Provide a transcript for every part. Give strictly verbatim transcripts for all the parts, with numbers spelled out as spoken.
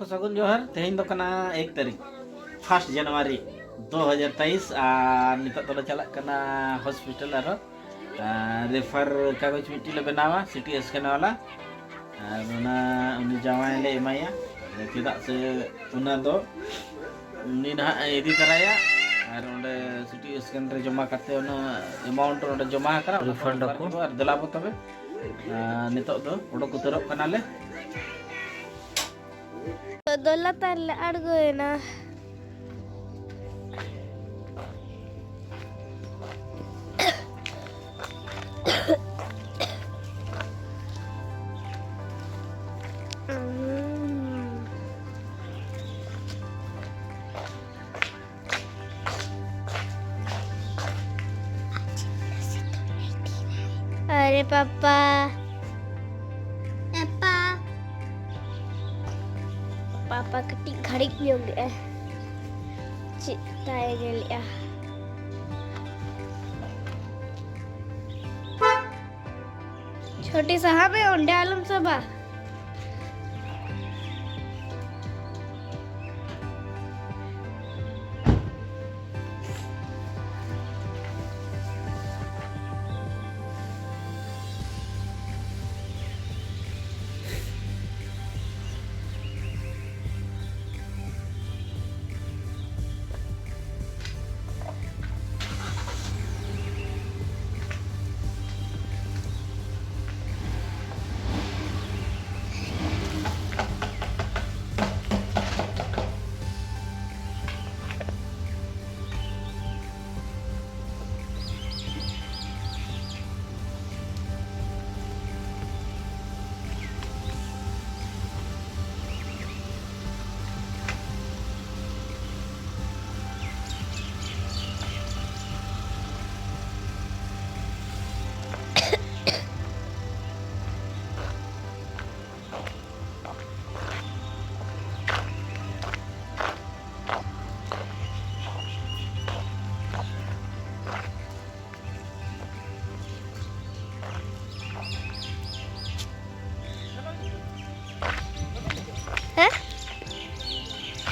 ᱥᱟᱹᱜᱩᱱ ᱡᱚᱦᱟᱨ᱾ ᱛᱮᱦᱮᱧ ᱫᱚ ᱠᱟᱱᱟ ᱮᱠ ᱛᱟᱹᱨᱤᱠᱷ, first January ᱫᱩ ᱦᱟᱡᱟᱨ ᱛᱮᱭᱤᱥ, ᱟᱨ ᱱᱤᱛᱚᱜ ᱫᱚᱞᱮ ᱪᱟᱞᱟᱜ ᱠᱟᱱᱟ ᱦᱚᱥᱯᱤᱴᱟᱞ ᱟᱨᱦᱚᱸ, ᱟᱨ ᱨᱮᱯᱷᱟᱨ ᱠᱟᱜᱚᱡᱽ ᱢᱤᱫᱴᱤᱡ ᱞᱮ ᱵᱮᱱᱟᱣᱟ, ᱥᱤ ᱴᱤ ᱥᱠᱮᱱ ᱵᱟᱞᱟ, ᱟᱨ ᱚᱱᱟ ᱩᱱᱤ ᱡᱟᱶᱟᱭ ᱞᱮ ᱮᱢᱟᱭᱟ, ᱪᱮᱫᱟᱜ ᱥᱮ ᱚᱱᱟ ᱫᱚ ᱩᱱᱤ ᱱᱟᱦᱟᱜ ᱮ ᱤᱫᱤ ᱛᱟᱨᱟᱭᱟ, ᱟᱨ ᱚᱸᱰᱮ ᱥᱤ ᱴᱤ ᱥᱠᱮᱱ ᱨᱮ ᱡᱚᱢᱟ ᱠᱟᱛᱮ ᱚᱱᱟ ᱮᱢᱟᱣᱩᱱᱴ ᱚᱸᱰᱮ ᱡᱚᱢᱟ ᱟᱠᱟᱱᱟ, ᱚᱱᱟ ᱨᱤᱯᱷᱟᱱᱰ ᱠᱚ ᱟᱠᱚ᱾ ᱟᱨ ᱫᱮᱞᱟ ᱵᱚ ᱛᱚᱵᱮ, ᱟᱨ ᱱᱤᱛᱚᱜ ᱫᱚ ᱩᱰᱩᱠ ᱩᱛᱟᱹᱨᱚᱜ ᱠᱟᱱᱟᱞᱮ᱾ ᱱᱤᱛᱚᱜ ᱫᱚ ᱞᱟᱛᱟᱨ ᱞᱮ ᱟᱬᱜᱚᱭᱮᱱᱟ᱾ अरे पापा, पापा, पापा ᱠᱟᱹᱴᱤᱡ ᱜᱷᱟᱹᱲᱤᱡ ᱧᱚᱜ ᱜᱮ ᱪᱮᱫ ᱛᱟᱭ ᱧᱮᱞᱮᱜᱼᱟ᱾ ᱪᱷᱳᱴᱤ ᱥᱟᱦᱟ ᱢᱮ, ᱚᱸᱰᱮ ᱟᱞᱚᱢ ᱥᱟᱵᱟ᱾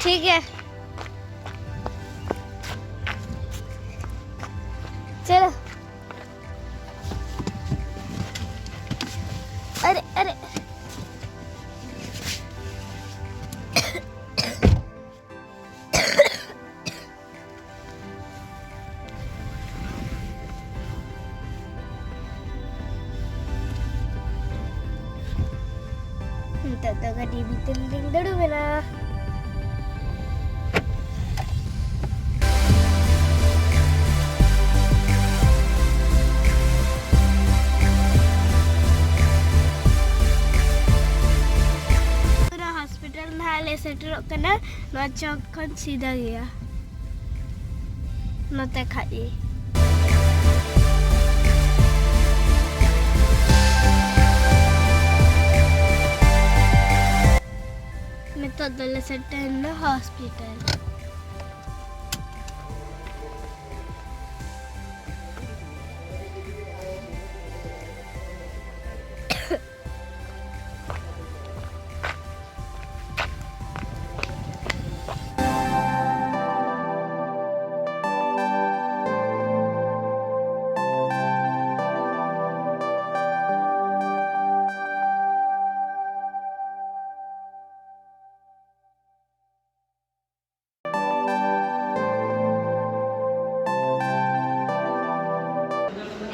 ठीक है, चलो। अरे, अरे। ᱱᱤᱛᱚᱜ ᱫᱚ ᱜᱟᱹᱰᱤ ᱵᱷᱤᱛᱤᱨ ᱨᱮᱞᱤᱧ ᱫᱩᱲᱩᱵ ᱮᱱᱟ᱾ ᱯᱩᱨᱟᱹ ᱦᱚᱥᱯᱤᱴᱟᱞ ᱱᱟᱦᱟᱜ ᱞᱮ ᱥᱮᱴᱮᱨᱚᱜ ᱠᱟᱱᱟ᱾ ᱱᱚᱣᱟ ᱪᱚᱠ ᱠᱷᱚᱱ ᱥᱤᱫᱷᱟᱹ ᱜᱮᱭᱟ᱾ ᱱᱚᱛᱮ ᱠᱷᱟᱡ ᱜᱮ᱾ ᱱᱤᱛᱚᱜ ᱫᱚᱞᱮ ᱥᱮᱴᱮᱨᱮᱱᱟ hospital.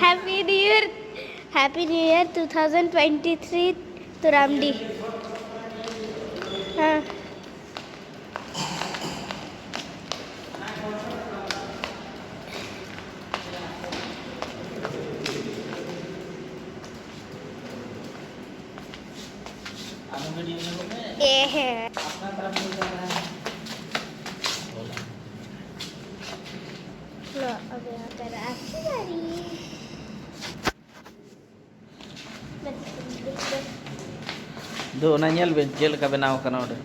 Happy New Year, Happy New Year two thousand twenty-three to Ramdi. हाँ। ये है। लो, अब यहाँ पर आपकी बारी। ᱫᱩ, ᱚᱱᱟ ᱧᱮᱞ ᱵᱮᱱ ᱪᱮᱫ ᱞᱮᱠᱟ ᱵᱮᱱᱟᱣ ᱠᱟᱱᱟ ᱚᱸᱰᱮ᱾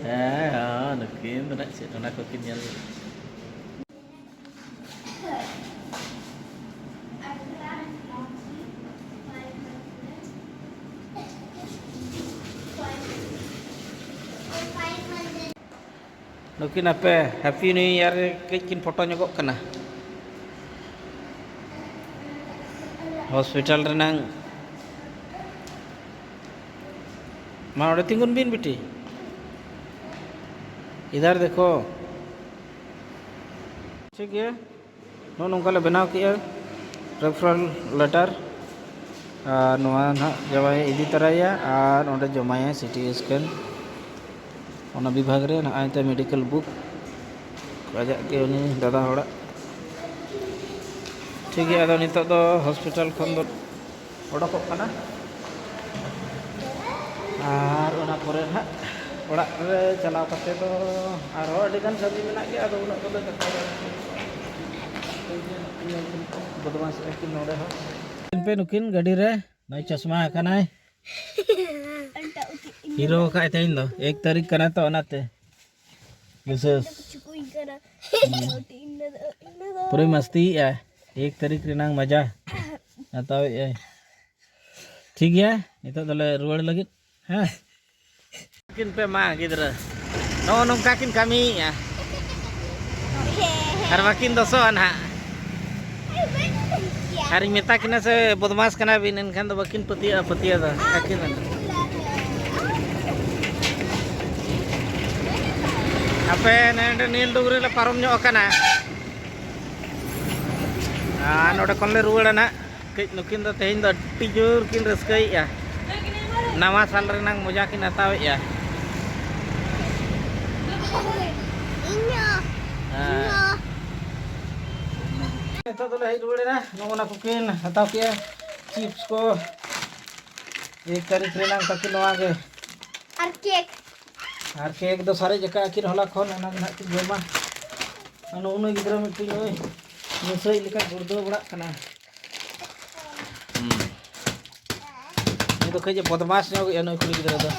ᱦᱮᱸ, ᱦᱮᱸ, ᱱᱩᱠᱤᱱ ᱫᱚ ᱱᱟᱜ ᱪᱮᱫ ᱚᱱᱟ ᱠᱚᱠᱤᱱ ᱧᱮᱞ᱾ ᱱᱩᱠᱤᱱ ᱟᱯᱮ ᱦᱮᱯᱤ ᱱᱤᱭᱩ ᱤᱭᱟᱨ ᱨᱮ ᱠᱟᱹᱡ ᱠᱤᱱ ᱯᱷᱳᱴᱳ ᱧᱚᱜᱚᱜ ᱠᱟᱱᱟ᱾ ᱦᱚᱥᱯᱤᱴᱟᱞ ᱨᱮᱱᱟᱝ, ᱢᱟ ᱚᱸᱰᱮ ᱛᱤᱸᱜᱩᱱ ᱵᱤᱱ ᱵᱤᱴᱤ, ᱤᱫᱷᱟᱨ ᱫᱮᱠᱷᱳ᱾ ᱴᱷᱤᱠ ᱜᱮᱭᱟ, ᱱᱚᱜᱼᱚ ᱱᱚᱝᱠᱟ ᱞᱮ ᱵᱮᱱᱟᱣ ᱠᱮᱜᱼᱟ ᱨᱮᱯᱷᱟᱨᱟᱞ ᱞᱮᱴᱟᱨ᱾ ᱟᱨ ᱱᱚᱣᱟ ᱱᱟᱦᱟᱜ ᱡᱟᱶᱟᱭᱮ ᱤᱫᱤ ᱛᱚᱨᱟᱭᱟ ᱟᱨ ᱚᱸᱰᱮ ᱡᱚᱢᱟᱭᱟ ᱥᱤᱴᱤ ᱥᱠᱮᱱ᱾ ᱚᱱᱟ ᱵᱤᱵᱷᱟᱜᱽ ᱨᱮ ᱱᱚᱜᱼᱚᱭ ᱛᱮ ᱢᱮᱰᱤᱠᱮᱞ ᱵᱩᱠ ᱟᱡᱟᱜ ᱜᱮ, ᱩᱱᱤ ᱫᱟᱫᱟ ᱦᱚᱲᱟᱜ᱾ ᱴᱷᱤᱠ ᱜᱮᱭᱟ, ᱟᱫᱚ ᱱᱤᱛᱚᱜ ᱫᱚ ᱦᱚᱥᱯᱤᱴᱟᱞ ᱠᱷᱚᱱ ᱫᱚ ᱚᱰᱚᱠᱚᱜ ᱠᱟᱱᱟ᱾ ᱟᱨ ᱚᱱᱟ ᱯᱚᱨᱮ ᱱᱟᱦᱟᱜ ᱚᱲᱟᱜ ᱨᱮ ᱪᱟᱞᱟᱣ ᱠᱟᱛᱮ ᱫᱚ ᱟᱨᱦᱚᱸ ᱟᱹᱰᱤ ᱜᱟᱱ ᱠᱟᱹᱢᱤ ᱢᱮᱱᱟᱜ ᱜᱮᱭᱟ, ᱟᱫᱚ ᱩᱱᱟᱹᱜ ᱠᱚᱫᱚ ᱡᱚᱛᱚ ᱵᱚᱫᱢᱟᱥ ᱟᱹᱠᱤᱱ ᱱᱚᱰᱮ ᱦᱚᱸ᱾ ᱧᱮᱞ ᱯᱮ ᱱᱩᱠᱤᱱ ᱜᱟᱹᱰᱤ ᱨᱮ, ᱱᱚᱜᱼᱚᱭ ᱪᱚᱥᱢᱟ ᱟᱠᱟᱱᱟᱭ᱾ ᱦᱤᱨᱳ ᱟᱠᱟᱫ ᱛᱮᱦᱮᱧ ᱫᱚ, ᱮᱠ ᱛᱟᱹᱨᱤᱠᱷ ᱠᱟᱱᱟ ᱛᱚ, ᱚᱱᱟᱛᱮ᱾ ᱵᱤᱥᱮᱥ᱾ ᱯᱩᱨᱟᱹᱭ ᱢᱟᱥᱛᱤᱭᱮᱜᱼᱟ᱾ ᱮᱠ ᱛᱟᱹᱨᱤᱠᱷ ᱨᱮᱱᱟᱝ ᱢᱟᱡᱟ ᱦᱟᱛᱟᱣᱮᱫᱼᱟᱭ᱾ ᱴᱷᱤᱠ ᱜᱮᱭᱟ, ᱱᱤᱛᱚᱜ ᱫᱚᱞᱮ ᱨᱩᱣᱟᱹᱲ ᱞᱟᱹᱜᱤᱫ᱾ ᱦᱮᱸ᱾ ᱠᱤᱱ ᱯᱮ ᱢᱟ ᱜᱤᱫᱽᱨᱟᱹ, ᱱᱚᱜᱼᱚ ᱱᱚᱝᱠᱟ ᱠᱤᱱ ᱠᱟᱹᱢᱤᱭᱮᱜᱼᱟ᱾ ᱟᱨ ᱵᱟᱹᱠᱤᱱ ᱫᱚᱥᱚᱜᱼᱟ ᱱᱟᱦᱟᱜ᱾ ᱟᱨᱤᱧ ᱢᱮᱛᱟ ᱠᱤᱱᱟ ᱥᱮ ᱵᱚᱫᱢᱟᱥ ᱠᱟᱱᱟ ᱵᱤᱱ, ᱮᱱᱠᱷᱟᱱ ᱫᱚ ᱵᱟᱹᱠᱤᱱ ᱯᱟᱹᱛᱭᱟᱹᱜᱼᱟ, ᱯᱟᱹᱛᱭᱟᱹᱣ ᱫᱚ᱾ ᱟᱹᱠᱤᱱ ᱨᱮᱱ᱾ ᱟᱯᱮ ᱱᱚᱰᱮ ᱱᱤᱞ ᱰᱩᱝᱨᱤ ᱞᱮ ᱯᱟᱨᱚᱢ ᱧᱚᱜ ᱟᱠᱟᱱᱟ᱾ ᱟᱨ ᱱᱚᱰᱮ ᱠᱷᱚᱱ ᱞᱮ ᱨᱩᱣᱟᱹᱲᱟ ᱱᱟᱦᱟᱜ᱾ ᱠᱟᱹᱡ ᱱᱩᱠᱤᱱ ᱫᱚ ᱛᱮᱦᱮᱧ ᱫᱚ ᱟᱹᱰᱤ ᱡᱳᱨ ᱠᱤᱱ ᱨᱟᱹᱥᱠᱟᱹᱭᱮᱫᱼᱟ᱾ ᱱᱟᱣᱟ ᱥᱟᱞ ᱨᱮᱱᱟᱝ ᱢᱚᱡᱟ ᱠᱤᱱ ᱦᱟᱛᱟᱣᱮᱫᱼᱟ᱾ ᱦᱮᱸ᱾ ᱱᱤᱛᱚᱜ ᱫᱚᱞᱮ ᱦᱮᱡ ᱨᱩᱣᱟᱹᱲᱮᱱᱟ᱾ ᱱᱚᱜᱼᱚ ᱱᱟ ᱠᱚᱠᱤᱱ ᱦᱟᱛᱟᱣ ᱠᱮᱜᱼᱟ, ᱪᱤᱯᱥ ᱠᱚ᱾ ᱮᱠ ᱛᱟᱹᱨᱤᱠᱷ ᱨᱮᱱᱟᱝ ᱛᱟᱹᱠᱤᱱ ᱱᱚᱣᱟ ᱜᱮ᱾ ᱟᱨ ᱠᱮᱠ᱾ ᱟᱨ ᱠᱮᱠ ᱫᱚ ᱥᱟᱨᱮᱡ ᱟᱠᱟᱫ ᱟᱹᱠᱤᱱ ᱦᱚᱞᱟ ᱠᱷᱚᱱ, ᱚᱱᱟ ᱜᱮ ᱱᱟᱦᱟᱜ ᱠᱤᱱ ᱡᱚᱢᱟ᱾ ᱟᱨ ᱱᱩᱜᱼᱩ ᱱᱩᱭ ᱜᱤᱫᱽᱨᱟᱹ ᱢᱤᱫᱴᱤᱡ ᱱᱩᱭ ᱱᱟᱹᱥᱟᱹᱭᱤᱡ ᱞᱮᱠᱟ ᱜᱩᱲᱫᱟᱹᱣ ᱵᱟᱲᱟᱜ ᱠᱟᱱᱟ᱾ ᱦᱩᱸ᱾ ᱩᱱᱤ ᱫᱚ ᱠᱟᱹᱡ ᱮ ᱵᱚᱫᱢᱟᱥ ᱧᱚᱜ ᱮᱜᱼᱟ ᱱᱩᱭ ᱠᱩᱲᱤ ᱜᱤᱫᱽᱨᱟᱹ ᱫᱚ᱾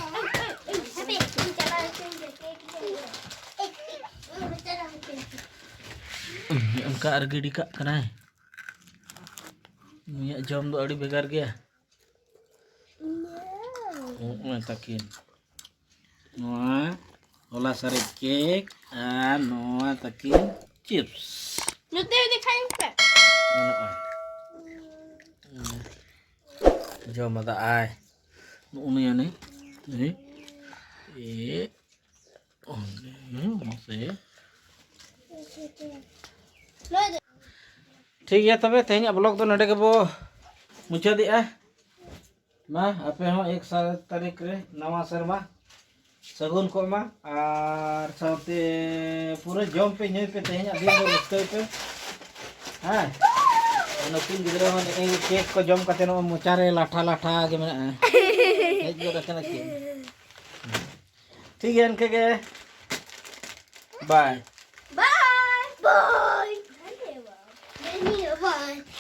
ᱚᱱᱠᱟ ᱟᱨ ᱜᱤᱰᱤ ᱠᱟᱜ ᱠᱟᱱᱟᱭ᱾ ᱩᱱᱤᱭᱟᱜ ᱡᱚᱢ ᱫᱚ ᱟᱹᱰᱤ ᱵᱷᱮᱜᱟᱨ ᱜᱮᱭᱟ᱾ ᱱᱚᱜᱼᱚᱭ ᱛᱟᱹᱠᱤᱱ ᱱᱚᱣᱟ ᱦᱚᱞᱟ ᱥᱟᱨᱮᱡ ᱠᱮᱠ ᱟᱨ ᱱᱚᱣᱟ ᱛᱟᱹᱠᱤᱱ ᱪᱤᱯᱥ᱾ ᱱᱚᱛᱮ ᱫᱮᱠᱷᱟᱭ ᱯᱮ᱾ ᱱᱚᱜᱼᱚᱭ᱾ ᱡᱚᱢ ᱟᱫᱟ ᱟᱭ᱾ ᱱᱩᱜᱼᱩ ᱱᱤᱭᱟᱹ ᱱᱤ᱾ ᱱᱤ᱾ ᱮ᱾ ᱚᱱᱮ, ᱢᱟᱥᱮ᱾ ᱴᱷᱤᱠ ᱜᱮᱭᱟ, ᱛᱚᱵᱮ ᱛᱮᱦᱮᱧᱟᱜ ᱵᱞᱚᱜ ᱫᱚ ᱱᱚᱰᱮ ᱜᱮᱵᱚ ᱢᱩᱪᱟᱹᱫᱮᱜᱼᱟ᱾ ᱢᱟ, ᱟᱯᱮ ᱦᱚᱸ ᱮᱠ ᱥᱟᱛ ᱛᱟᱹᱨᱤᱠᱷ ᱨᱮ ᱱᱟᱣᱟ ᱥᱮᱨᱢᱟ ᱥᱟᱹᱜᱩᱱ ᱠᱚᱜ ᱢᱟ, ᱟᱨ ᱥᱟᱶᱛᱮ ᱯᱩᱨᱟᱹ ᱡᱚᱢ ᱯᱮ, ᱧᱩᱭ ᱯᱮ, ᱛᱮᱦᱮᱧᱟᱜ ᱫᱤᱱ ᱫᱚ ᱨᱟᱹᱥᱠᱟᱹᱭ ᱯᱮ᱾ ᱦᱮᱸ, ᱟᱨ ᱱᱩᱠᱤᱱ ᱜᱤᱫᱽᱨᱟᱹ ᱦᱚᱸ ᱱᱮᱜᱼᱮ ᱠᱮᱠ ᱠᱚ ᱡᱚᱢ ᱠᱟᱛᱮ ᱱᱚᱜᱼᱚᱭ ᱢᱚᱪᱟ ᱨᱮ ᱞᱟᱴᱷᱟ ᱞᱟᱴᱷᱟ ᱜᱮ ᱢᱮᱱᱟᱜᱼᱟ᱾ ᱦᱮᱡ ᱜᱚᱫ ᱟᱠᱟᱱᱟ ᱠᱤᱱ᱾ ᱴᱷᱤᱠ ᱜᱮᱭᱟ, ᱤᱱᱠᱟᱹ ᱜᱮ᱾ ᱵᱟᱭ᱾ ᱵᱟᱭ᱾ ᱵᱟᱭ᱾ ᱵᱟᱭ᱾